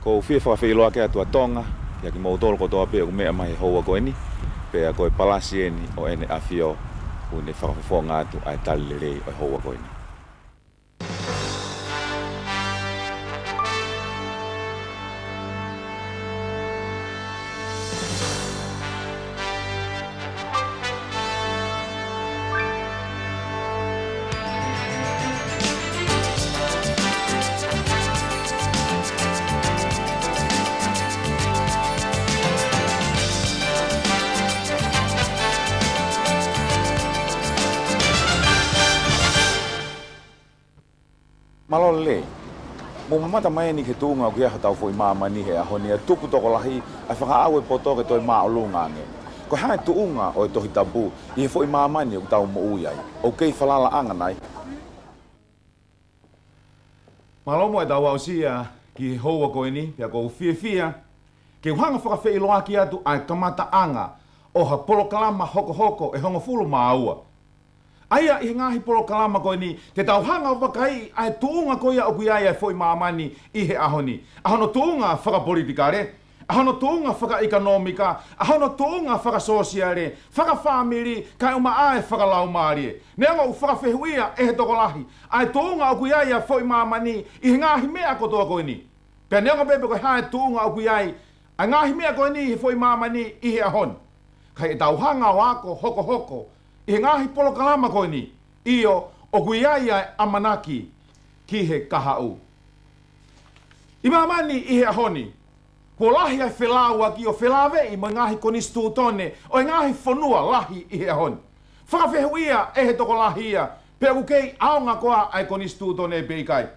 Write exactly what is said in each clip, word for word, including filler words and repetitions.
ʻOku ou fie fakafeʻiloaki atu ʻa Tonga, ʻia kimoutolu kotoa pē ʻoku meʻa mai he houa ko eni, pea ko e palasi eni ʻo ʻEne ʻAfio, ʻoku ne fakafofonga atu ʻa e tali lelei ʻo e houa ko eni. Mālō lelei. Mou mamata mai eni ki he tuʻunga ʻoku ʻi ai hotau foʻi māmani he ʻaho ni, ʻa e tupu tokolahi, ʻa e fakaʻau e poto ke toe māʻolunga ange. Ko e hā e tuʻunga ʻo e Tohi Tapu ʻi he foʻi māmani ʻoku tau moʻui ai? ʻOku kei falalaʻanga nai? Mālō mo ʻetau aʻusia ki he houa ko eni, pea ʻoku ou fiefia ke u hanga fakafeʻiloaki atu ʻa e kamataʻanga ʻo ha polokalama hokohoko ʻe hongofulu mā ua. ʻA ia ʻi he ngaahi polokalama ko eni, te tau hanga ʻo vakaiʻi ʻa e tuʻunga ko ia ʻoku ʻi ai ʻa e foʻi māmani ʻi he ʻaho ni. ʻA hono tuʻunga fakapolitikale, ʻa hono tuʻunga fakaʻekonōmika, ʻa hono tuʻunga fakasōsiale, fakafāmili, kae ʻumaʻā e fakalaumālie. Neongo ʻoku fakafehuʻia ʻe he tokolahi ʻa e tuʻunga ʻoku ʻi ai ʻa e foʻi māmani ʻi he ngaahi meʻa kotoa ko eni. Pea neongo pē pe ko e hā e tuʻunga ʻoku ʻi ai ʻa e ngaahi meʻa ko eni he foʻi māmani ʻi he ʻaho ni, ka ʻi heʻetau hanga ʻo ako hokohoko ʻi he ngaahi polokalama ko eni, ʻio, ʻoku ʻi ai ʻa e ʻamanaki ki he kahaʻu. ʻI māmani ʻi he ʻaho ni, kuo lahi ʻa e felāuaki ʻo felāveʻi mo e ngaahi konisitūtone ʻo e ngaahi fonua lahi ʻi he ʻaho ni. Fakafehuʻia ʻe he tokolahi ia pe ʻoku kei ʻaonga koā ʻa e konisitūtone pe ʻikai.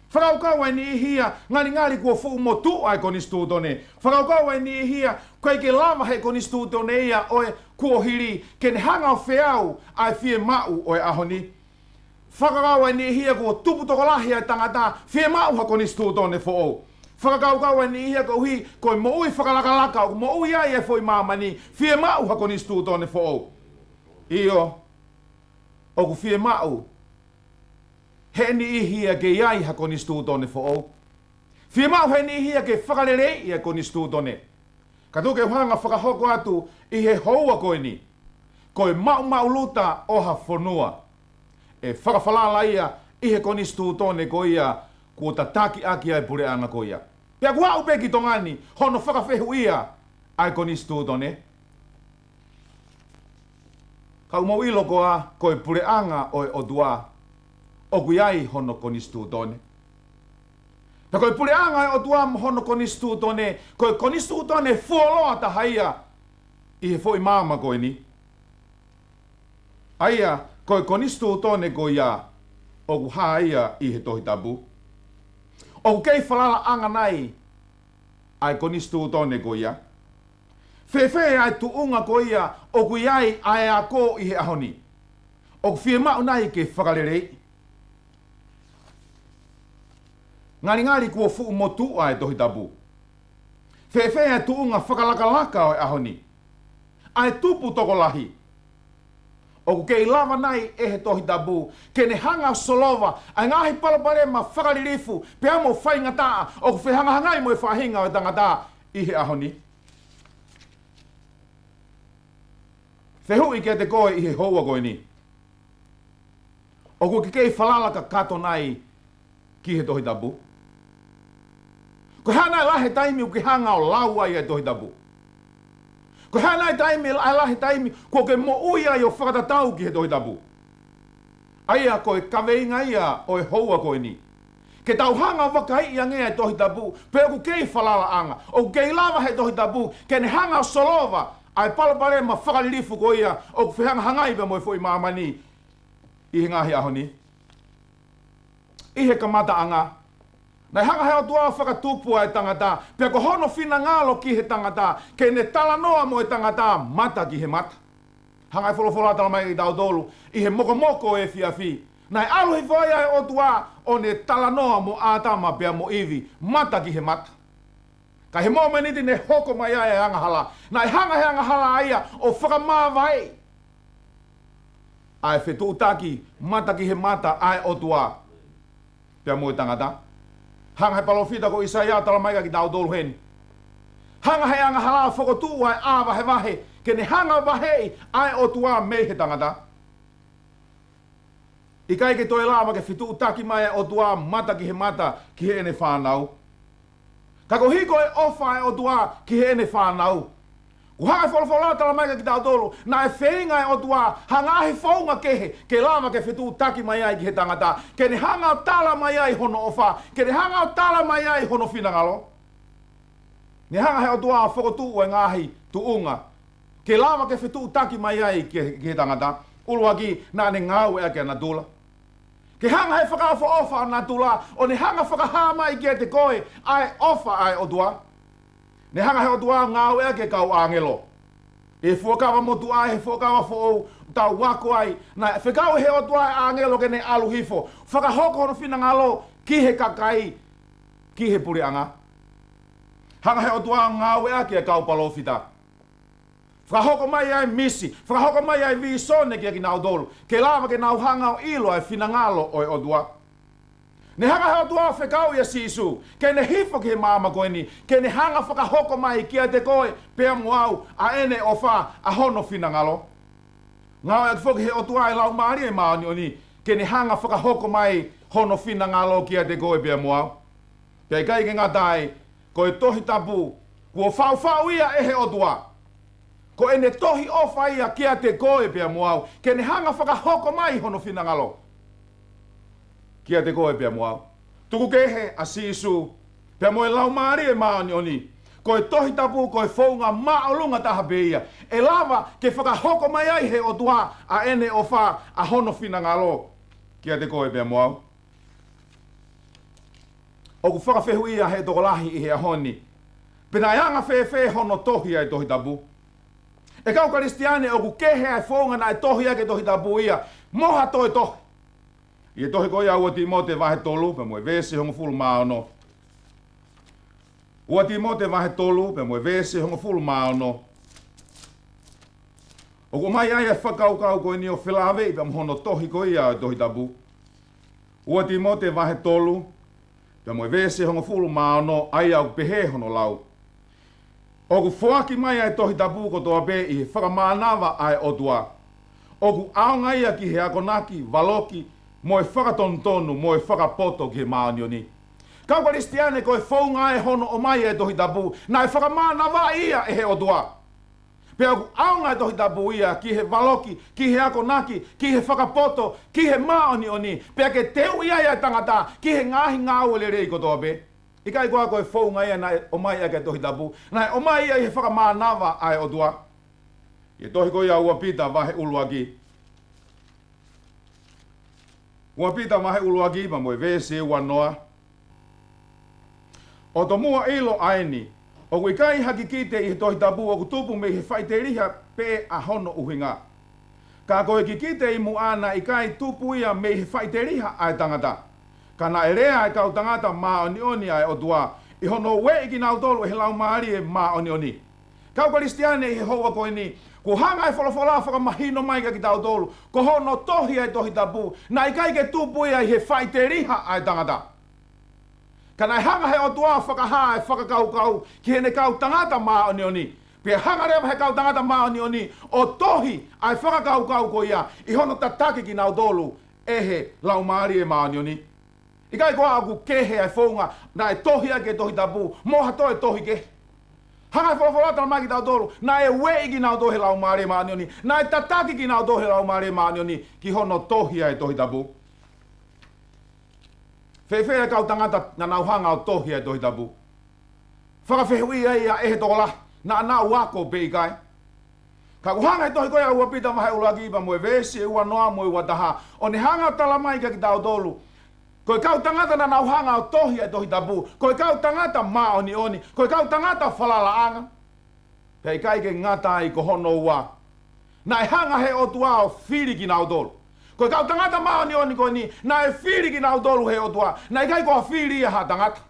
Fakakaukau ʻa e niʻihi ia, ngalingali kuo fuʻu motuʻa e konisitūtone. Fakakaukau ʻa e niʻihi ia, ʻoku ʻikai ke lava he konisitūtone ia ʻo e kuohili ke ne hanga ʻo feau ʻa e fiemaʻu ʻo e ʻaho ni. Fakakaukau ʻa e niʻihi ia, kuo tupu tokolahi ʻa e tangata, fiemaʻu ha konisitūtone foʻou. Fakakaukau ʻa e niʻihi ia, koeʻuhi ko e moʻui fakalakalaka ʻoku moʻui ai e foʻi māmani, fiemaʻu ha konisitūtone foʻou. ʻIo, ʻoku fiemaʻu he niʻihi ia ke ʻi ai ha konisitūtone foʻou. Fiemaʻu he niʻihi ia ke fakaleleiʻi e konisitūtone. Ka tuku ke u hanga fakahoko atu ʻi he houa ko eni, ko e maʻumaʻuluta ʻo ha fonua ʻe fakafalala ia ʻi he konisitūtone ko ia kuo tataki ʻaki ʻa e puleʻanga ko ia. Pea ʻoku aʻu pē ki Tonga ni hono fakafehuʻia ʻa e konisitūtone. Ka ʻoku mou ʻilo koā, ko e puleʻanga ʻo e ʻOtua ʻoku ʻi ai hono konisitūtone. Pea ko e puleʻanga ʻo e ʻOtua mo hono konisitūtone, ko e konisitūtone fuoloa taha ia ʻi he foʻi māmani ko eni. ʻA ia, ko e konisitūtone ko ia ʻoku hā ia ʻi he Tohi Tapu. ʻOku kei falalaʻanga nai ʻa e konisitūtone ko ia? Fēfē ʻa e tuʻunga ko ia ʻoku ʻi ai ʻa e ako ʻi he ʻaho ni? ʻOku fiemaʻu nai ke fakaleleiʻi? Ngalingali kuo fuʻu motuʻa e Tohi Tapu. Fēfē ʻa e tuʻunga fakalakalaka ʻo e ʻaho ni? ʻA e tupu tokolahi. ʻOku kei lava nai ʻe he Tohi Tapu ke ne hanga ʻo solova ʻa e ngaahi palopalema fakalilifu pea mo faingataʻa ʻoku fehangahangai mo e faʻahinga ʻo e tangata ʻi he ʻaho ni? Fehuʻi kiate koe ʻi he houa ko eni. ʻOku ke kei falala kakato nai ki he Tohi Tapu? Ko e hā nai e lahi taimi ʻoku ke hanga ʻo lau ai e Tohi Tapu? Ko e hā nai e taimi, e lahi taimi kuo ke moʻui ai ʻo fakatatau ki he Tohi Tapu? ʻA ia ko e kaveinga ia ʻo e houa ko eni. Ke tau hanga ʻo vakaiʻi ange e Tohi Tapu, pe ʻoku kei falalaʻanga, ʻoku kei lava he Tohi Tapu ke ne hanga ʻo solova ʻa e palopalema fakalilifu ko ia ʻoku fehangahangai pea mo e foʻi māmani ʻi he ngaahi ʻaho ni. ʻI he kamataʻanga, naʻe hanga he ʻOtua ʻo fakatupu ʻa e tangata, pea ko hono finangalo ki he tangata, ke ne talanoa mo e tangata mata ki he mata. Hanga e folofola ʻo tala mai kiate kitautolu ʻi he mokomoko ʻo e efiafi, naʻe ʻalu hifo ai ʻa e ʻOtua ʻo ne talanoa mo ʻĀtama pea mo ʻIvi mata ki he mata. Ka ʻi he momeniti ne hoko mai ai e angahala, naʻe hanga he angahala ia ʻo fakamāvaeʻi ʻa e fetuʻutaki mata ki he mata ʻa e ʻOtua pea mo e tangata. Hanga he palōfita ko ʻIsaia ʻo tala mai kia kitautolu heni. Hanga he angahala ʻo fokotuʻu ʻa e ʻā vahevahe, ke ne hanga ʻo vaheʻi ʻa e ʻOtua mei he tangata. ʻIkai ke toe lava ke fetuʻutaki mai ʻa e ʻOtua mata ki he mata ki heʻene fānau. Ka koeʻuhi ko e ʻofa ʻa e ʻOtua ki heʻene fānau, kuo hanga he folofola ʻo tala mai kia kitautolu, naʻe feinga ʻa e ʻOtua ha ngaahi founga kehe ke lava ke fetuʻutaki mai ai ki he tangata, ke ne hanga ʻo tala mai ai hono ʻofa, ke ne hanga ʻo tala mai ai hono finangalo. Ne hanga he ʻOtua ʻo fokotuʻu e ngaahi tuʻunga ke lava ke fetuʻutaki mai ai ki, ki he tangata. ʻUluaki, naʻa ne ngāueʻaki ʻa natula. Ke hanga he fakaʻofoʻofa ʻo natula, ʻo ne hanga fakahā mai kiate koe ʻa e ʻofa ʻa e ʻOtua. Ne hanga he ʻOtua ʻo ngāueʻaki e kau ʻāngelo. ʻI he Fuakava Motuʻa, ʻi he Fuakava Foʻou, tau ako ai, naʻe fekau he ʻOtua e ʻāngelo ke ne ʻalu hifo, fakahoko hono finangalo ki he kakai, ki he puleʻanga. Hanga he ʻOtua ʻo ngāueʻaki e kau palōfita. Fakahoko mai ʻa e misi, fakahoko mai ʻa e vīsone kia kinautolu, ke lava ke nau hanga ʻo ʻilo ʻa e finangalo ʻo e ʻOtua. Ne hanga he ʻOtua ʻo fekau ʻia Sīsū ke ne hifo ki he māmani ko eni, ke ne hanga fakahoko mai kiate koe pea mo au ʻa ʻene ʻofa, ʻa hono finangalo. Ngāueʻaki foki he ʻOtua e Laumālie Māʻoniʻoni ke ne hanga fakahoko mai hono finangalo kiate koe pea mo au. Pea ʻikai ke ngata ai, ko e Tohi Tapu kuo faʻufaʻu ia ʻe he ʻOtua. Ko ʻene tohi ʻofa ia kiate koe pea mo au, ke ne hanga fakahoko mai hono finangalo kiate koe pea mo au. Tuku kehe ʻa Sīsū pea mo e Laumālie Māʻoniʻoni, ko e Tohi Tapu ko e founga māʻolunga taha pē ia ʻe lava ke fakahoko mai ai he ʻOtua ʻa ʻene ʻofa, ʻa hono finangalo kiate koe pea mo au. ʻOku fakafehuʻia he tokolahi ʻi he ʻaho ni pe naʻe anga fēfē hono tohi ʻa e Tohi Tapu. ʻE kau Kalisitiane, ʻoku kehe ʻa e founga naʻe tohi ʻaki e Tohi Tapu ia mo ha toe tohi. ʻI he tohi ko ia ua Tīmote vahe tolu pea mo e veesi hongofulu mā ono. Ua Tīmote vahe tolu pea mo e veesi hongofulu mā ono. ʻOku ʻomai ai e fakakaukau ko eni ʻo felāveʻi pea mo hono tohi ko ia ʻo e Tohi Tapu. Ua Tīmote vahe tolu pea mo e veesi hongofulu mā ono, ʻa ia ʻoku pehē hono lau: ʻOku foaki mai ʻa e Tohi Tapu kotoa pē ʻi he fakamānava ʻa e ʻOtua. ʻOku ʻaonga ia ki he akonaki, valoki, mo e fakatonutonu, mo e fakapoto ki he māʻoniʻoni. Kau Kalisitiane, ko e founga ʻe hono ʻomai ʻa e Tohi Tapu, naʻe fakamānavaʻi ia ʻe he ʻOtua. Pea ʻoku ʻaonga e Tohi Tapu ia ki he valoki, ki he akonaki, ki he fakapoto, ki he māʻoniʻoni, pea ke teuʻi ai ʻa e tangata ki he ngaahi ngāue lelei kotoa pē. ʻIkai koā ko e founga ia naʻe ʻomai ʻaki e Tohi Tapu, naʻe ʻomai ia ʻi he fakamānava ʻa e ʻOtua. ʻI he tohi ko ia ua Pita vahe ʻuluaki. Ua Pita vahe ʻuluaki pea mo e veesi ua noa. ʻO tomuʻa ʻilo ʻa eni, ʻoku ʻikai ha kikite ʻi he Tohi Tapu ʻoku tupu mei he faʻiteliha pē ʻa hono ʻuhinga. Ka ko e kikite ʻi muʻa naʻe ʻikai tupu ia mei he faʻiteliha ʻa e tangata. Ka naʻe lea ʻa e kau tangata māʻoniʻoni ʻa e ʻOtua, ʻi hono ueʻi kinautolu ʻe he Laumālie Māʻoniʻoni. Kau Kalisitiane, ʻi he houa ko eni, kuo hanga e folofola ʻo fakamahino mai kia kitautolu, ko hono tohi ʻa e Tohi Tapu, naʻe ʻikai ke tupu ia ʻi he faʻiteliha ʻa e tangata. Ka naʻe hanga he ʻOtua ʻo fakahā e fakakaukau ki heʻene kau tangata māʻoniʻoni. Pea hanga leva he kau tangata māʻoniʻoni ʻo tohi ʻa e fakakaukau ko ia ʻi hono tataki kinautolu ʻe he Laumālie Māʻoniʻoni. ʻIkai koā ʻoku kehe ʻa e founga naʻe tohi ʻaki e Tohi Tapu mo ha toe tohi kehe? Hanga he folofola ʻo tala mai kia kitautolu, naʻe ueʻi kinautolu he Laumālie Māʻoniʻoni, naʻe tataki kinautolu he Laumālie Māʻoniʻoni ki hono tohi ʻa e Tohi Tapu. Fēfē ʻa e kau tangata naʻa nau hanga ʻo tohi ʻa e Tohi Tapu? Fakafehuʻia ia ʻe he tokolahi, naʻa nau ako pe ʻikai. Ka ʻoku hanga he tohi ko ia ua Pita vahe ʻuluaki pea mo e veesi ua noa mo e ua taha, ʻo ne hanga ʻo tala mai kia kitautolu, ko e kau tangata naʻa nau hanga ʻo tohi ʻa e Tohi Tapu, ko e kau tangata māʻoniʻoni, ko e kau tangata falalaʻanga. Pea ʻikai ke ngata ai, ko hono ua, naʻe hanga he ʻOtua ʻo fili kinautolu. Ko e kau tangata māʻoniʻoni ko eni, naʻe fili kinautolu he ʻOtua. Naʻe ʻikai ko ha fili ia ha tangata.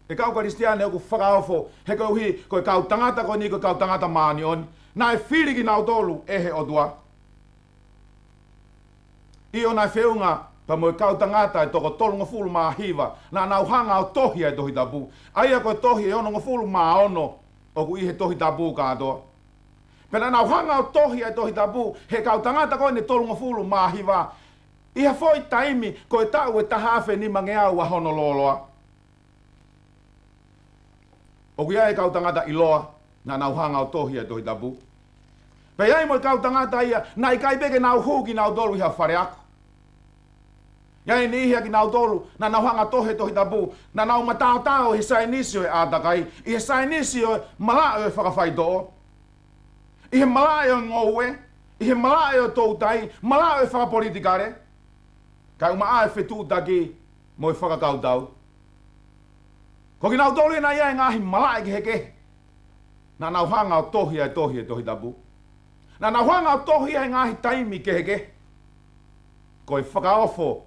ʻE kau Kalisitiane, ʻoku fakaofo, he koeʻuhi ko e kau tangata ko eni ko e kau tangata māʻoniʻoni, naʻe fili kinautolu ʻe he ʻOtua. ʻIo, naʻe feʻunga pea mo e kau tangata ʻe toko tolungofulu mā hiva, naʻa nau hanga ʻo tohi ʻa e Tohi Tapu. ʻA ia ko e tohi ʻe onongofulu mā ono ʻoku ʻi he Tohi Tapu kātoa. Pea naʻa nau hanga ʻo tohi ʻa e Tohi Tapu, he kau tangata ko eni ʻe tolungofulu mā hiva, ʻi ha foʻi taimi ko e taʻu ʻe taha afe nimangeau ʻa hono lōloa. ʻOku ʻi ai e kau tangata ʻiloa, naʻa nau hanga ʻo tohi ʻa e Tohi Tapu. Pea ʻi ai mo e kau tangata ia, naʻe ʻikai pē ke nau hū kinautolu ʻi ha fale ako. ʻI ai e niʻihi ʻa kinautolu, naʻa nau hanga ʻo tohi e Tohi Tapu, naʻa nau mataotao ʻi he saienisi ʻo e ʻātakai, ʻi he saienisi ʻo e malaʻe ʻo e fakafaitoʻo, ʻi he malaʻe ʻo e ngoue, ʻi he malaʻe ʻo e toutai, malaʻe ʻo e fakapolitikale, kae ʻumaʻā e fetuʻutaki mo e fakakautau. Ko kinautolu ia naʻe ʻi ai e ngaahi malaʻe kehekehe, naʻa nau hanga ʻo tohi ʻa e tohi ʻo e Tohi Tapu. Naʻa nau hanga ʻo tohi ʻi he ngaahi taimi kehekehe. Ko e fakaofo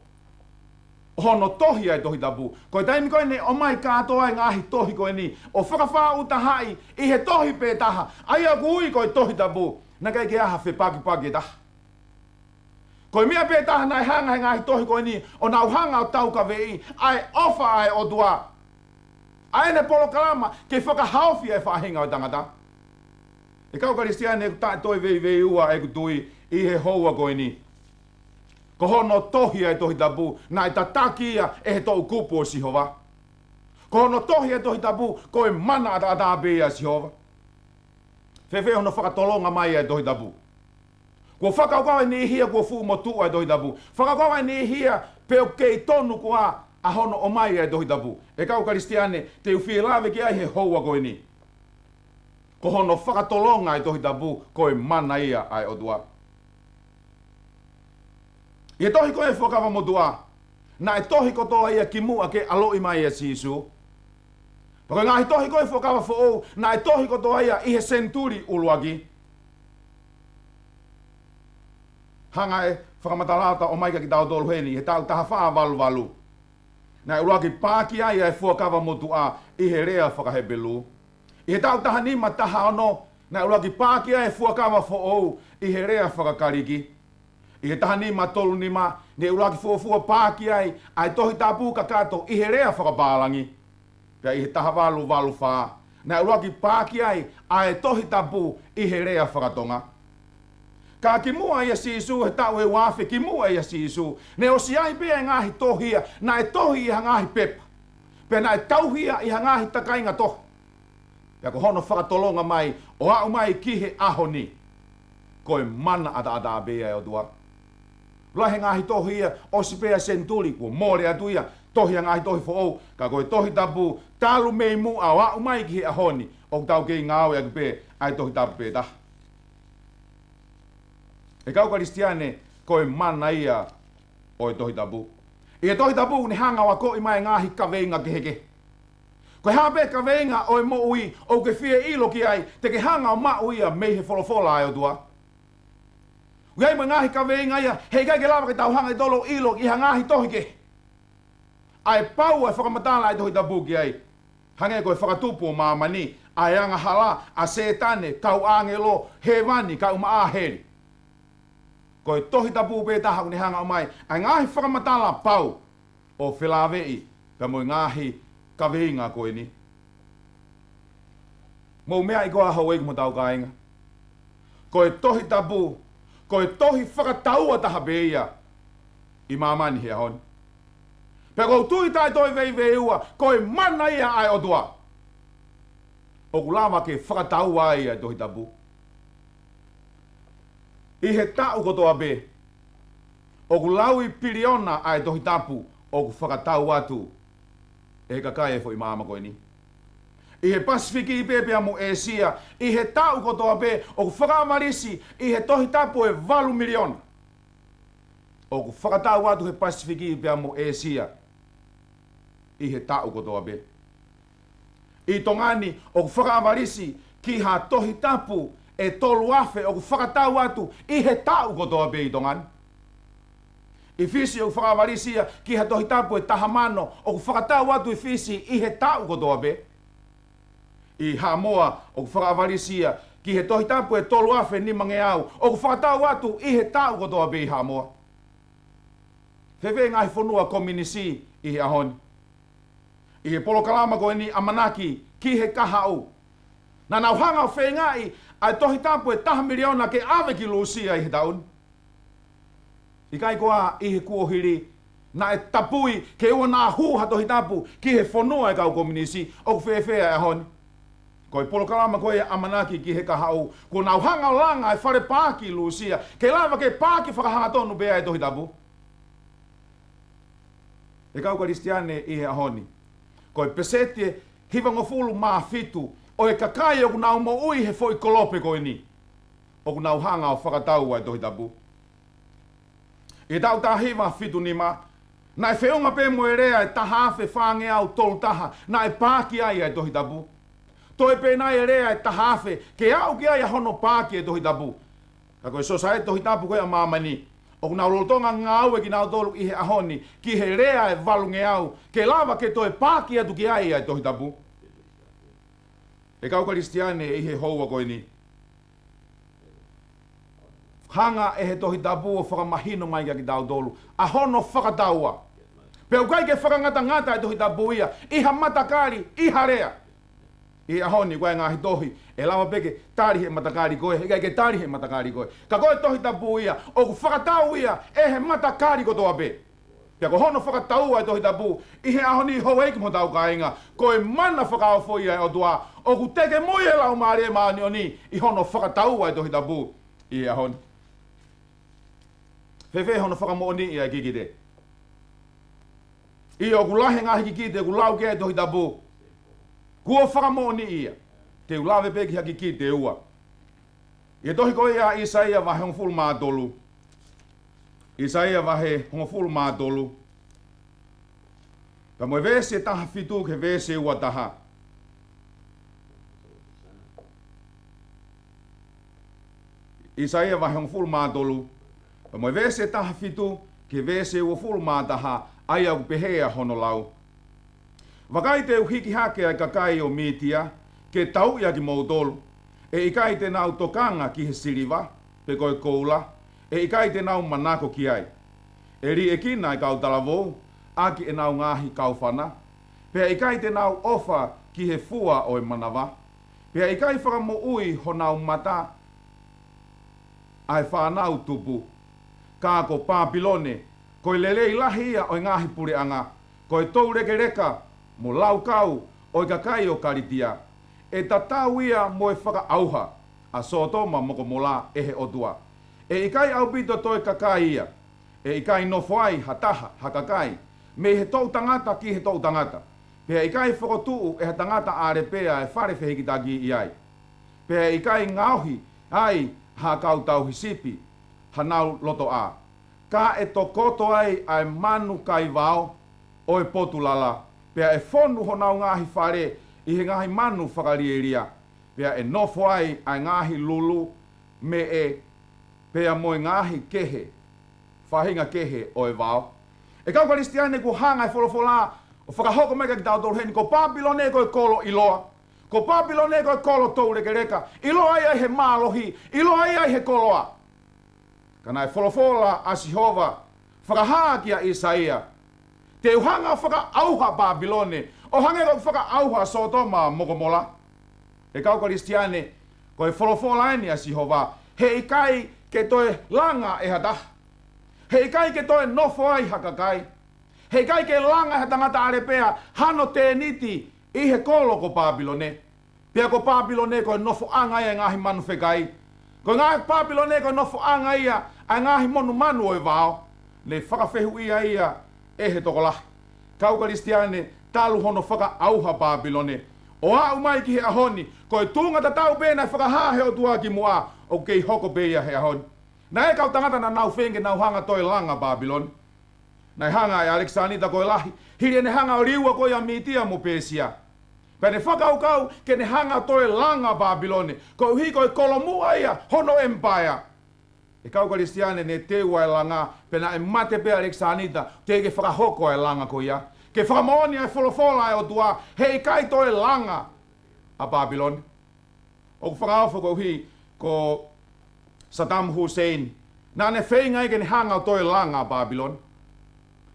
ʻo hono tohi ʻa e Tohi Tapu, ko e taimi ko ē naʻe ʻomai kātoa e ngaahi tohi ko eni ʻo fakafaʻu tahaʻi ʻi he tohi pē taha, ʻa ia ʻoku ui ko e Tohi Tapu, naʻe ʻikai ke ʻi ai ha fepakipaki ʻe taha. Ko e meʻa pē taha naʻe hanga he ngaahi tohi ko eni ʻo nau hanga ʻo taukaveʻi ʻa e ʻofa ʻa e ʻOtua, ʻa ʻene polokalama ke fakahaofi ʻa e faʻahinga ʻo e tangata. ʻE kau Kalisitiane, ʻoku taʻetoeveiveiua ʻeku tui ʻi he houa ko eni. Ko hono tohi ʻa e Tohi Tapu, naʻe tataki ia ʻe he toʻukupu ʻo Sihova. Ko hono tohi ʻa e Tohi Tapu, ko e mana ʻataʻatā pē ia ʻa Sihova. Fēfē hono fakatolonga mai ʻa e Tohi Tapu? Kuo fakakaukau e niʻihi ia kuo fuʻu motuʻa e Tohi Tapu. Fakakaukau e niʻihi ia pe ʻoku kei tonu koā ʻa hono ʻomai ʻa e Tohi Tapu. ʻE kau Kalisitiane, te u fie lave ki ai he houa ko eni. Ko hono fakatolonga e Tohi Tapu, ko e mana ia ʻa e ʻOtua. ʻI he tohi ko ē Fuakava Motuʻa, naʻe tohi kotoa ia kimuʻa ke ʻaloʻi mai ʻa Sīsū. Pea ko e ngaahi tohi ko ē Fuakava Foʻou, naʻe tohi kotoa ia ʻi he senituli ʻuluaki. Hanga ʻe he fakamatala ʻo ʻomai kia kitautolu heni, he taʻu taha fā valu valu, naʻe ʻuluaki paaki ai ʻa e Fuakava Motuʻa ʻi he lea fakaHepelū. ʻI he taʻu taha nima taha ono, naʻe ʻuluaki paaki ai e Fuakava Foʻou ʻi he lea fakaKalisi. ʻI he taha nima tolu nima, naʻe ʻuluaki fuofua paaki ai ʻa e Tohi Tapu kakato ʻi he lea fakapālangi. Pea ʻi he taha valu valu fā, naʻe ʻuluaki paaki ai ʻa e Tohi Tapu ʻi he lea fakaTonga. Ka kimuʻa ʻia Sīsū, he taʻu ʻe ua afe kimuʻa ʻia Sīsū, naʻe ʻosi ʻi ai pē ʻa e ngaahi tohi ia naʻe tohi ʻi ha ngaahi pepa, pea naʻe tauhi ia ʻi ha ngaahi takainga tohi. Pea ko hono fakatolonga mai ʻo aʻu mai ki he ʻaho ni, ko e mana ʻataʻatā pē ia ʻa e ʻOtua. Lahi e ngaahi tohi ia, ʻosi pē ʻa e senituli kuo mole atu ia, tohi ʻa e ngaahi tohi foʻou, ka ko e Tohi Tapu talu mei muʻa ʻo aʻu mai ki he ʻaho ni, ʻoku tau kei ngāueʻaki pē ʻa e Tohi Tapu pē taha. ʻE kau Kalisitiane, ko e mana ia ʻo e Tohi Tapu. ʻI he Tohi Tapu ʻoku ne hanga ʻo akoʻi mai e ngaahi kaveinga kehekehe. Ko e hā pē kaveinga ʻo e moʻui ʻoku ke fie ʻilo ki ai, te ke hanga ʻo maʻu ia mei he folofola ʻa e ʻOtua. ʻOku ʻi ai mo e ngaahi kaveinga ia he ʻikai ke lava ke tau hanga ʻe tautolu ʻo ʻilo ʻi ha ngaahi tohi kehe. ʻA e pau ʻa e fakamatala ʻa e Tohi Tapu ki ai. Hangē ko e fakatupu ʻo māmani, ʻa e angahala, ʻa Sētane, kau ʻāngelo, hēvani, kae ʻumaʻā heli. Ko e Tohi Tapu pē taha ʻoku ne hanga ʻo ʻomai ʻa e ngaahi fakamatala pau ʻo felāveʻi pea mo e ngaahi kaveinga ko eni. Mou meaʻi koā, houʻeiki mo hotau kāinga, ko e Tohi Tapu, ko e tohi fakataua taha pē ia ʻi māmani he ʻaho ni. Pea ʻoku ou tui taʻetoeveiveiua, ko e mana ia ʻa e ʻOtua ʻoku lava ke fakataua ai ʻa e Tohi Tapu. ʻI he taʻu kotoa pē, ʻoku laui piliona ʻa e Tohi Tapu ʻoku fakatau atu ʻe he kakai ʻo e foʻi māmani ko eni. ʻI he Pasifiki pē pea mo ʻĒsia, ʻi he taʻu kotoa pē, ʻoku fakaavalisi ʻi he Tohi Tapu ʻe valu miliona ʻoku fakatau atu he Pasifiki pea mo ʻĒsia ʻi he taʻu kotoa pē. ʻI Tonga ni, ʻoku fakaavalisi ki ha Tohi Tapu ʻe tolu afe ʻoku fakatau atu ʻi he taʻu kotoa pē ʻi Tonga ni. ʻI Fisi ʻoku fakaavalisi ia ki ha Tohi Tapu ʻe taha mano ʻoku fakatau atu ʻi Fisi ʻi he taʻu kotoa pē. ʻI Haʻamoa ʻoku fakaavalisi ia ki he Tohi Tapu ʻe tolu afe nimangeau ʻoku fakatau atu ʻi he taʻu kotoa pē ʻi Haʻamoa. Fēfē ngaahi fonua kominisi ʻi he ʻaho ni? ʻI he polokalama ko eni ʻamanaki ki he kahaʻu. Naʻa nau hanga ʻo feingaʻi ʻa e Tohi Tapu ʻe taha miliona ke ʻave ki Lūsia ʻi he taʻu ni. ʻIkai koā ʻi he kuohili naʻe tapui ke ʻoua naʻa hū ha Tohi Tapu ki he fonua ʻa e kau kominisi? ʻOku fēfē ʻa e ʻaho ni? Ko e polokalama ko ia ʻamanaki ki he kahaʻu, kuo nau hanga ʻo langa e fale paaki Lūsia ke lava ke paaki fakahangatonu pē ʻa e Tohi Tapu. ʻE kau Kalisitiane ʻi he ʻaho ni, ko e peseti ʻe hivangofulu mā fitu ʻo e kakai ʻoku nau moʻui he foʻi kolope ko eni ʻoku nau hanga ʻo fakatau ʻa e Tohi Tapu. ʻI he taʻu taha hiva fitu nima, naʻe feʻunga pē mo e lea ʻe taha afe fāngeau tolu taha naʻe paaki ai ʻa e Tohi Tapu. Toe pē nai e lea ʻe taha afe ke aʻu ki ai ʻa hono paaki e Tohi Tapu. Ka ko e Sōsaieti Tohi Tapu ko ē ʻa Māmani, ʻoku nau lolotonga ngāue kinautolu ʻi he ʻaho ni ki he lea ʻe valungeau ke lava ke toe paaki atu ki ai ʻa e Tohi Tapu. ʻE kau Kalisitiane ʻi he houa ko eni, hanga ʻe he Tohi Tapu ʻo fakamahino mai kiate kitautolu ʻa hono fakataua. Pea ʻoku ʻikai ke fakangatangata e Tohi Tapu ia ʻi ha matakali, ʻi ha lea. ʻI he ʻaho ni, ko e ngaahi tohi ʻe lava pē ke tali he matakali ko ē, he ʻikai ke tali he matakali ko ē. Ka ko e Tohi Tapu ia ʻoku fakatau ia ʻe he matakali kotoa pē. Pea ko hono fakataua e Tohi Tapu ʻi he ʻaho ni, houʻeiki mo hotau kāinga, ko e mana fakaofo ia ʻa e ʻOtua. ʻOku teke mui e Laumālie Māʻoniʻoni ʻi hono fakataua e Tohi Tapu ʻi he ʻaho ni. Fēfē hono fakamoʻoniʻi ʻa e kikite? ʻIo, ʻoku lahi e ngaahi kikite ʻoku lau ki ai e Tohi Tapu. Kuo fakamoʻoniʻi ia. Te u lave pē ki ha kikite ʻe ua. ʻI he tohi ko ia ʻa ʻĪsaia vahe hongofulu mā tolu. ʻĪsaia vahe hongofulu mā tolu, pea mo e veesi ʻe taha fitu ki he veesi ʻe ua taha. ʻĪsaia vahe hongofulu mā tolu, pea mo e veesi ʻe taha fitu ki he veesi ʻe uofulu mā taha, ʻa ia ʻoku pehē ʻa hono lau: Vakai, te u hiki hake ʻa e kakai ʻo Mītia ke tauʻi ʻa kimoutolu. ʻE ʻikai te nau tokanga ki he siliva, pe ko e koula, ʻe ʻikai te nau manako ki ai. ʻE liʻekina ʻa e kau talavou ʻaki ʻenau ngaahi kaufana, pea ʻikai te nau ʻofa ki he fua ʻo e manava. Pea ʻikai fakamoʻui honau mata ʻa e fānau tupu. Ka ko Pāpilone, ko e lelei lahi ia ʻo e ngaahi puleʻanga, ko e toulekeleka mo laukau ʻo e kakai ʻo Kalitia. ʻE tatau ia mo e fakaʻauha ʻa Sōtoma mo Komola ʻe he ʻOtua. ʻE ʻikai ʻaupito toe kakai ia. ʻE ʻikai nofo ai ha taha, ha kakai, mei he toʻutangata ki he toʻutangata. Pea ʻikai fokotuʻu ʻe ha tangata ʻalepea ʻa e fale fehikitaki ʻi ai. Pea ʻikai ngaohi ai ha kau tauhi sipi hanau lotoʻā. Ka ʻe tokoto ai ʻa e manu kaivao ʻo e potu lala, pea ʻe fonu honau ngaahi fale ʻi he ngaahi manu fakalielia, pea ʻe nofo ai ʻa e ngaahi lulu meʻe, pea mo e ngaahi kehe, faʻahinga kehe ʻo e vao. ʻE kau Kalisitiane, kuo hanga e folofola ʻo fakahoko mai kiate kitautolu heni, ko Pāpilone ko e kolo ʻiloa. Ko Pāpilone ko e kolo toulekeleka. ʻIloa ia ʻi he mālohi, ʻiloa ia ʻi he koloa. Ka naʻe folofola ʻa Sihova fakahā kia ʻĪsaia, te u hanga ʻo fakaʻauha Pāpilone ʻo hangē ko ʻeku fakaʻauha Sōtoma mo Komola. ʻE kau Kalisitiane, ko e folofola eni ʻa Sihova, he ʻikai ke toe langa ʻe ha taha. He ʻikai ke toe nofo ai ha kakai. He ʻikai ke langa ʻe ha tangata ʻalepea hano tēniti ʻi he kolo ko Pāpilone. Pea ko Pāpilone ko e nofoʻanga ia ʻo e ngaahi manu fekai. Ko e ngaahi Pāpilone ko e nofoʻanga ia ʻo e ngaahi monumanu ʻo e vao. Ne fakafehuʻia ia ʻe he tokolahi. Kau Kalisitiane, talu hono fakaʻauha Pāpilone ʻo aʻu mai ki he ʻaho ni, ko e tuʻunga tatau pē naʻe fakahā he ʻOtua kimuʻa, ʻoku kei hoko pē ia he ʻaho ni. Naʻe ʻi ai e kau tangata naʻa nau feinga ke nau hanga ʻo toe langa Pāpilone. Naʻe hanga ʻe ʻAlekisanita ko e Lahi, hili ʻene hanga ʻo liua ko ia ʻa Mītia mo Pēsia, pea ne fakakaukau ke ne hanga ʻo toe langa Pāpilone, koeʻuhi ko e kolomuʻa ia hono ʻemipaea. ʻE kau Kalisitiane, ne teu ʻa e langa, pea naʻe mate pē ʻa ʻAlekisanita teʻeki ke fakahoko ʻa e langa ko ia. Ke fakamoʻoni ʻa e folofola ʻa e ʻOtua, he ʻikai toe langa ʻa Pāpilone. ʻOku fakaofo koeʻuhi ko Saddam Hussein, naʻa ne feinga ia ke ne hanga ʻo toe langa ʻa Pāpilone.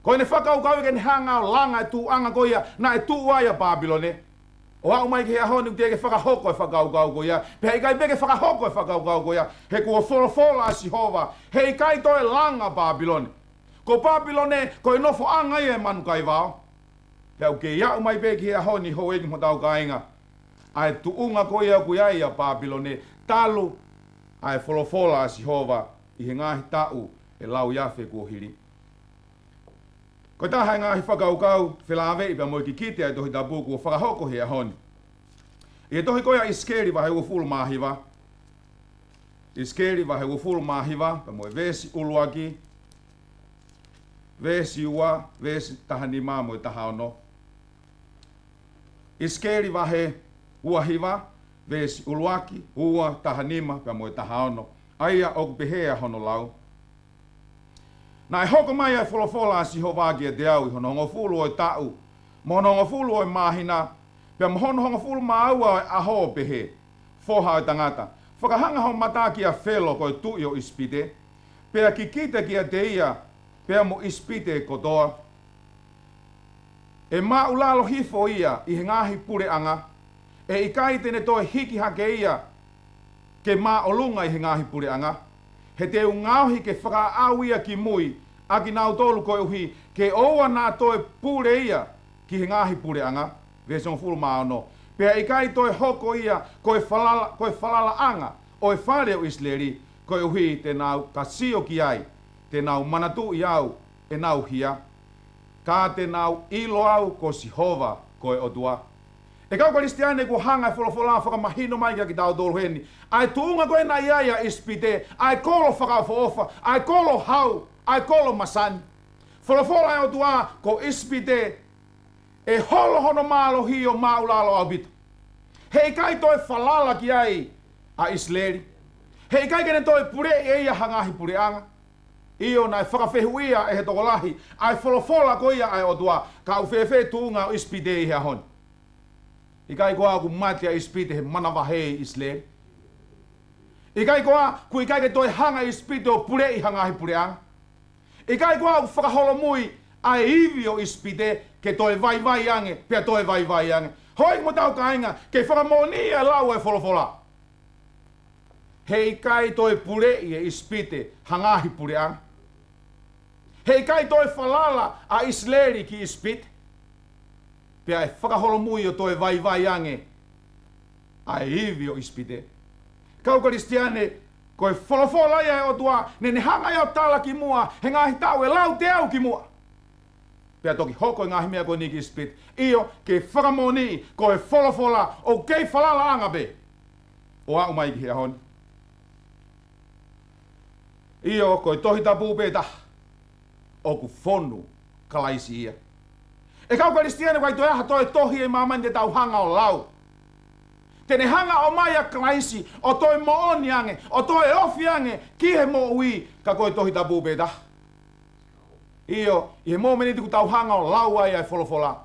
Ko ʻene fakakaukau ia ke ne hanga ʻo langa e tuʻuʻanga ko ia naʻe tuʻu ai ʻa Pāpilone. ʻO aʻu mai ki he ʻaho ni ʻoku teʻeki ke fakahoko e fakakaukau ko ia. Pea ʻikai pē ke fakahoko e fakakaukau ko ia. He kuo folofola ʻa Sihova. Heʻikai toe langa Pāpilone. Ko Pāpilone, ko e nofoʻanga ia e manu kaivao. Pea ʻoku kei aʻu mai pē ki he ʻaho ni houʻeiki mo hotau kāinga. ʻA e tuʻunga ko ia ʻoku ʻi ai ʻa Pāpilone. Talu ʻa e folofola ʻa Sihova ʻi he ngaahi taʻu ʻe lauiafe kuo hili. Ko e taha e ngaahi fakakaukau felāveʻi pea mo e kikite ʻa e Tohi Tapu kuo fakahoko he ʻaho ni. ʻI he tohi ko ia ʻIsikeli vahe uofulu mā hiva. ʻIsikeli vahe uofulu mā hiva, pea mo e veesi ʻuluaki, veesi ua, veesi taha nima mo e taha ono. ʻIsikeli vahe ua hiva, veesi ʻuluaki, ua, taha nima, pea mo e taha ono. ʻA ia ʻoku pehē ʻa hono lau. Naʻe hoko mai ʻa e folofola ʻa Sihova kiate au ʻi hono hongofulu ʻo e taʻu, mo hono hongofulu ʻo e māhina, pea mo hono hongofulu mā ua ʻo e ʻaho ʻo pehē, Foha ʻo e tangata, fakahanga ho mata kia Felo ko e tuʻi ʻo ʻIsipite, pea kikite kiate ia, pea mo ʻIsipite kotoa. ʻE māʻulalo hifo ia ʻi he ngaahi puleʻanga, ʻe ʻikai te ne toe hiki hake ia ke māʻolunga ʻi he ngaahi puleʻanga. He te u ngaohi ke fakaʻau ia ki mui ʻa kinautolu koeʻuhi ke ʻoua naʻa toe pule ia ki he ngaahi puleʻanga. Veesi hongofulu mā ono. Pea ʻikai toe hoko ia ko e falala, ko e falalaʻanga ʻo e fale ʻo ʻIsileli, koeʻuhi te nau ka sio ki ai, te nau manatuʻi au ʻenau hia, ka te nau ʻilo au ko Sihova ko e ʻOtua. ʻE kau Kalisitiane, kuo hanga e folofola ʻo fakamahino mai kia kitautolu heni ʻa e tuʻunga ko ē naʻe ʻi ai ʻa ʻIsipite, ʻa e kolo fakaʻofoʻofa, ʻa e kolo hau, ʻa e kolo masani. Folofola ʻa e ʻOtua, ko ʻIsipite ʻe holo hono mālohi ʻo māʻulalo ʻaupito. Heʻikai toe falala ki ai ʻa ʻIsileli. Heʻikai ke ne toe puleʻi ʻe ia ha ngaahi puleʻanga. ʻIo, naʻe fakafehuʻia ʻe he tokolahi ʻa e folofola ko ia ʻa e ʻOtua, ka ʻoku fēfē tuʻunga ʻo ʻIsipite ʻi he ʻaho ni? ʻIkai koā ʻoku mate ʻa ʻIsipite he manavahē ʻi ʻIsileli? ʻIkai koā ʻoku ʻikai ke toe hanga ʻIsipite ʻo puleʻi ha ngaahi puleʻanga? ʻIkai koā ʻoku fakaholomui ʻa e ivi ʻo ʻIsipite ke toe vaivai ange, pea toe vaivai ange? Houʻeiki mo hotau kāinga, ke fakamoʻoni ʻa e lau ʻa e folofola. Heʻikai toe puleʻi ʻe ʻIsipite ha ngaahi puleʻanga. Heʻikai toe falala ʻa ʻIsileli ki ʻIsipite, pea ʻe fakaholomui ʻo toe vaivai ange ʻa e ivi ʻo ʻIsipite. Kau Kalisitiane, ko e folofola ia ʻa e ʻOtua, naʻa ne hanga ia ʻo tala kimuʻa he ngaahi taʻu ʻe lau teau kimuʻa. Pea toki hoko e ngaahi meʻa ko eni ki ʻIsipite. ʻIo, ke fakamoʻoni, ko e folofola ʻoku kei falalaʻanga pē ʻo aʻu mai ki he ʻaho ni. ʻIo, ko e Tohi Tapu pē taha ʻoku fonu Kalaisi ia. ʻE kau Kalisitiane, ʻoku ʻikai toe ʻi ai ha toe tohi ʻi māmani te tau hanga ʻo lau te ne hanga ʻo ʻomai ʻa Kalaisi ʻo toe moʻoni ange, ʻo toe ofi ange ki he moʻui, ka ko e Tohi Tapu pē taha. ʻIo, ʻi he momeniti ʻoku tau hanga ʻo lau ai ʻa e folofola,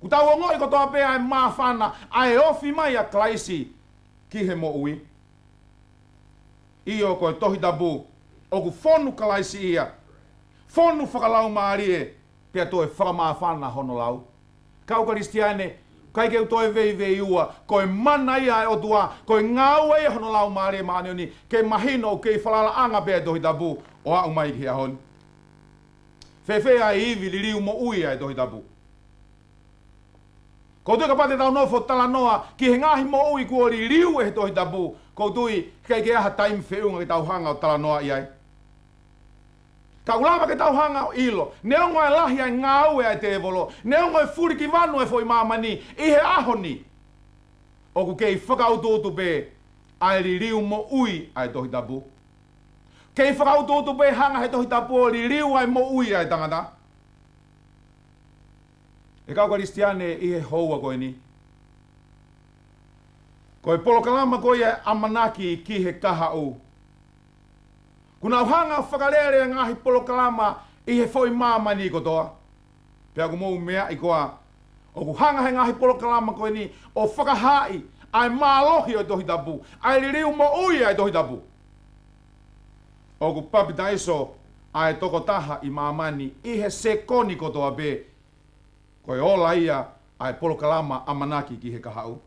ʻoku tau ongoʻi kotoa pē ʻa e māfana ʻa e ofi mai ʻa Kalaisi ki he moʻui. ʻIo, ko e Tohi Tapu ʻoku fonu Kalaisi ia, fonu fakalaumālie, pea toe fakamāfana hono lau. Kau Kalisitiane, ʻikai ke u toe veiveiua, ko e mana ia ʻa e ʻOtua, ko e ngāue ia hono Laumālie Māʻoniʻoni, ke mahino ʻoku kei falalaʻanga pē ʻa e Tohi Tapu ʻo aʻu mai ki he ʻaho ni. Fēfē ʻa e ivi liliu moʻui ʻa e Tohi Tapu? ʻOku ou tui kapau te tau nofo talanoa ki he ngaahi moʻui kuo liliu ʻe he Tohi Tapu, ʻoku ou tui ʻikai ke ʻi ai ha taimi feʻunga ke tau hanga ʻo talanoaʻi ai. Ka ʻoku lava ke tau hanga ʻo ʻilo, neongo e lahi ʻa e ngāue ʻa e tēvolo, neongo e fulikivanu ʻa e foʻi māmani ʻi he ʻaho ni, ʻoku kei fakautuutu pē ʻa e liliu moʻui ʻa e Tohi Tapu. Kei fakautuutu pē hanga he Tohi Tapu ʻo liliu ʻa e moʻui ʻa e tangata. ʻE kau Kalisitiane, ʻi he houa ko eni, ko e polokalama ko ia ʻa e ʻAmanaki ki he Kahaʻu, ʻoku nau hanga ʻo fakalele ʻa e ngaahi polokalama ʻi he foʻi māmani kotoa. Pea ʻoku mou meaʻi koā ʻoku hanga he ngaahi polokalama ko eni ʻo fakahaaʻi ʻa e mālohi ʻo e Tohi Tapu, ʻa e liliu moʻui ʻa e Tohi Tapu? ʻOku papitaiso ʻa e tokotaha ʻi māmani ʻi he sekoni kotoa pē, ko e ola ia ʻa e polokalama ʻAmanaki ki he Kahaʻu.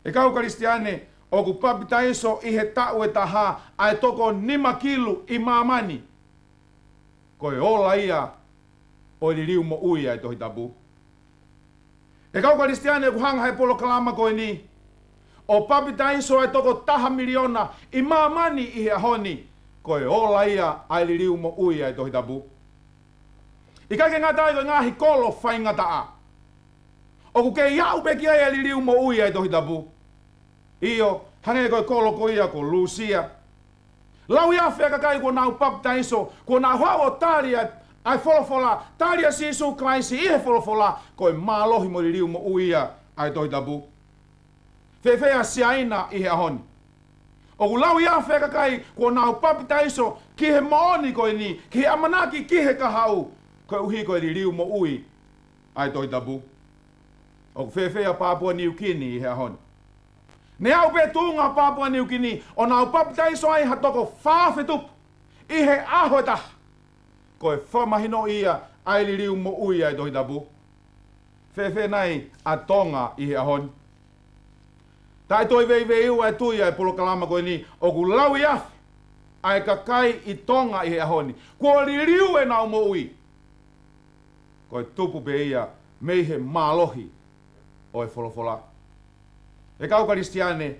ʻE kau Kalisitiane, ʻoku papitaiso ʻi he taʻu ʻe taha ʻa e toko nima kilu ʻi māmani, ko e ola ia ʻo e liliu moʻui ʻa e Tohi Tapu. ʻE kau Kalisitiane, ʻoku hanga he polokalama ko eni ʻo papitaiso ʻa e toko taha miliona ʻi māmani ʻi he ʻaho ni, ko e ola ia ʻa e liliu moʻui ʻa e Tohi Tapu. ʻIkai ke ngata ai, ko e ngaahi kolo faingataʻa ʻoku kei aʻu pē ki ai ʻa e liliu moʻui ʻa e Tohi Tapu. ʻIo, hangē ko e kolo ko ia ko Lūsia. Lauiafe ʻa e kakai kuo nau papitaiso, kuo nau haʻu ʻo tali ʻa e, ʻa e folofola, tali ʻa Sīsū Kalaisi ʻi he folofola, ko e mālohi mo e liliu moʻui ia ʻa e Tohi Tapu. Fēfē ʻa Siaina ʻi he ʻaho ni? ʻOku lauiafe ʻa e kakai kuo nau papitaiso ki he moʻoni ko eni, ki he ʻamanaki ki he Kahaʻu, koeʻuhi ko e liliu moʻui ʻa e Tohi Tapu. ʻOku fēfē ʻa Papua Niukini ʻi he ʻaho ni? Ne aʻu pē tuʻunga Papua Niukini ʻo nau papitaiso ai ha toko fā afe tupu ʻi he ʻaho ʻe taha. Ko e fakamahinoʻi ia ʻa e liliu moʻui ʻa e Tohi Tapu. Fēfē nai ʻa Tonga ʻi he ʻaho ni? Taʻe toe veiveiua e tui ʻa e polokalama ko eni, ʻoku lauiafe ʻa e kakai ʻi Tonga ʻi he ʻaho ni. Kuo liliu ʻenau moʻui. Ko e tupu pē ia mei he mālohi ʻo e folofola. ʻE kau Kalisitiane,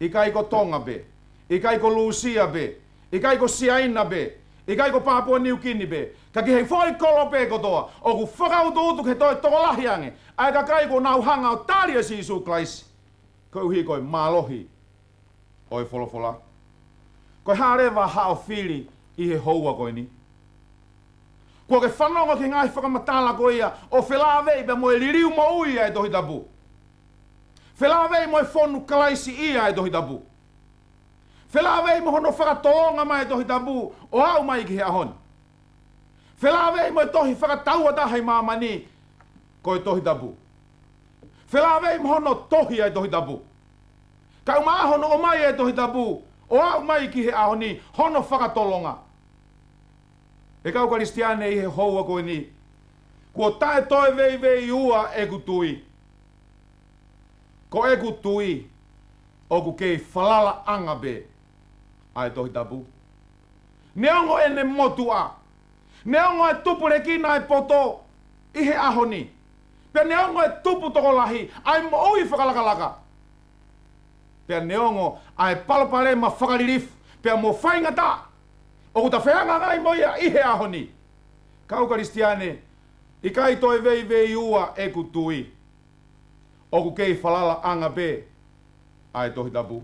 ʻikai ko Tonga pē, ʻikai ko Lūsia pē, ʻikai ko Siaina pē, ʻikai ko Papua Niukini pē, ka ki he foʻi kolo pē kotoa, ʻoku fakautuutu ki he toe tokolahi ange ʻa e kakai kuo nau hanga ʻo tali ʻa Sīsū Kalaisi, koeʻuhi ko e mālohi ʻo e folofola. Ko e hā leva haʻo fili ʻi he houa ko eni? Kuo ke fanongo ki he ngaahi fakamatala ko ia ʻo felāveʻi pea mo e liliu moʻui ʻa e Tohi Tapu. Felāveʻi mo e fonu Kalaisi ia ʻa e Tohi Tapu. Felāveʻi mo hono fakatolonga mai e Tohi Tapu ʻo aʻu mai ki he ʻaho ni. Felāveʻi mo e tohi fakatauʻatāina ʻi māmani ko e Tohi Tapu. Felāveʻi mo hono tohi ʻa e Tohi Tapu. Kae ʻumaʻā hono ʻomai ʻa e Tohi Tapu ʻo aʻu mai ki he ʻaho ni, hono fakatolonga. ʻE kau Kalisitiane, ʻi he houa ko eni, kuo taʻe toe veiveiua ʻeku tui. Ko ʻeku tui, ʻoku kei falalaʻanga pē ʻa e Tohi Tapu. Neongo ʻene motuʻa, neongo e tupulekina e poto ʻi he ʻaho ni, pea neongo e tupu tokolahi ʻa e moʻui fakalakalaka, pea neongo ʻa e palopalema fakalilifu pea mo faingataʻa ʻoku ta fehangahangai mo ia ʻi he ʻaho ni, kau Kalisitiane, ʻikai toe veiveiua ʻeku tui. ʻOku kei falalaʻanga pē ʻa e Tohi Tapu.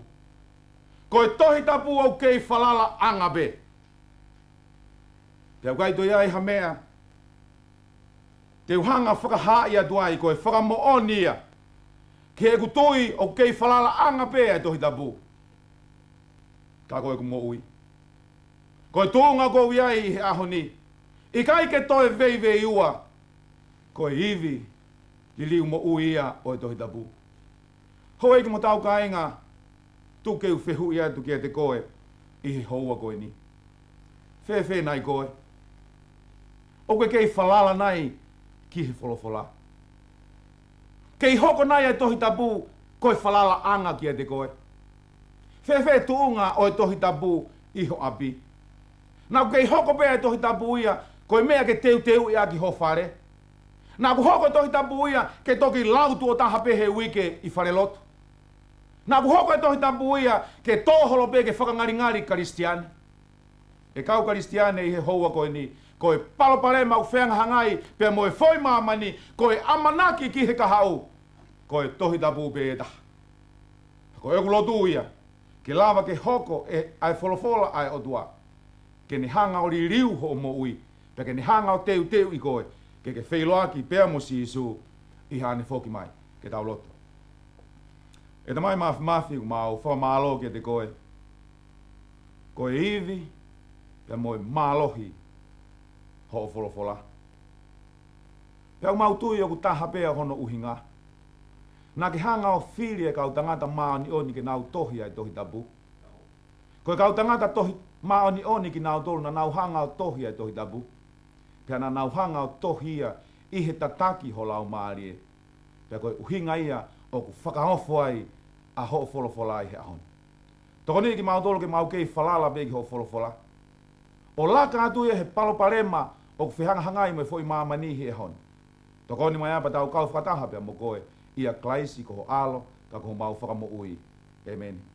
Ko e Tohi Tapu ʻoku kei falalaʻanga pē. Pea ʻoku ʻikai toe ʻi ai ha meʻa te u hanga fakahaaʻi atu ai ko e fakamoʻoni ia ki heʻeku tui ʻoku kei falalaʻanga pē ʻa e Tohi Tapu, ka ko ʻeku moʻui. Ko e tuʻunga ʻoku ou ʻi ai ʻi he ʻaho ni, ʻikai ke toe veiveiua, ko e ivi liliu moʻui ia ʻo e Tohi Tapu. Houʻeiki mo hotau kāinga, tuku ke u fehuʻi atu kiate koe ʻi he houa ko eni. Fēfē nai koe? ʻOku ke kei falala nai ki he folofola? Kei hoko nai ʻa e Tohi Tapu ko e falalaʻanga kiate koe? Fēfē tuʻunga ʻo e Tohi Tapu ʻi ho ʻapi? Naʻa ʻoku kei hoko pē ʻa e Tohi Tapu ia ko e meʻa ke teuteuʻi ʻaki ho fale? Naʻa ʻoku hoko e Tohi Tapu ia ke toki lau tuʻo taha pē he uike ʻi falelotu? Naʻa ʻoku hoko e Tohi Tapu ia ke tō holo pē ke fakangalingali Kalisitiane? ʻE kau Kalisitiane, ʻi he houa ko eni, ko e palopalema ʻoku fehangahangai pea mo e foʻi māmani, ko e ʻamanaki ki he kahaʻu, ko e Tohi Tapu pē ʻe taha. Ko ʻeku lotu ia, ke lava ke hoko ʻe, ʻa e folofola ʻa e ʻOtua, ke ne hanga ʻo liliu hoʻo moʻui, pea ke ne hanga ʻo teuteuʻi koe ke ke feʻiloaki pea mo Sīsū ʻi haʻane foki mai. Ke tau lotu. ʻE Tamai Māfimafi, ʻoku mau fakamālō kiate koe. Ko e ivi pea mo e mālohi hoʻo folofola. Pea ʻoku mau tui ʻoku taha pē ʻa hono ʻuhinga naʻa ke hanga ʻo fili e kau tangata māʻoniʻoni ke nau tohi ʻa e Tohi Tapu. Ko e kau tangata tohi māʻoniʻoni kinautolu naʻa nau hanga ʻo tohi ʻa e Tohi Tapu. Pea naʻa nau hanga ʻo tohi ia ʻi he tataki ho Laumālie. Pea ko e ʻuhinga ia ʻoku fakaofo ai ʻa hoʻo folofola ʻi he ʻaho ni. Tokoniʻi kimautolu ke mau kei falala pē ki hoʻo folofola, ʻo laka atu ia he palopalema ʻoku fehangahangai mo e foʻi māmani he ʻaho ni. Tokoni mai ā pea tau kau fakataha pea mo koe, ʻia Kalaisi ko ho ʻAlo, ka ko homau Fakamoʻui. ʻĒmeni.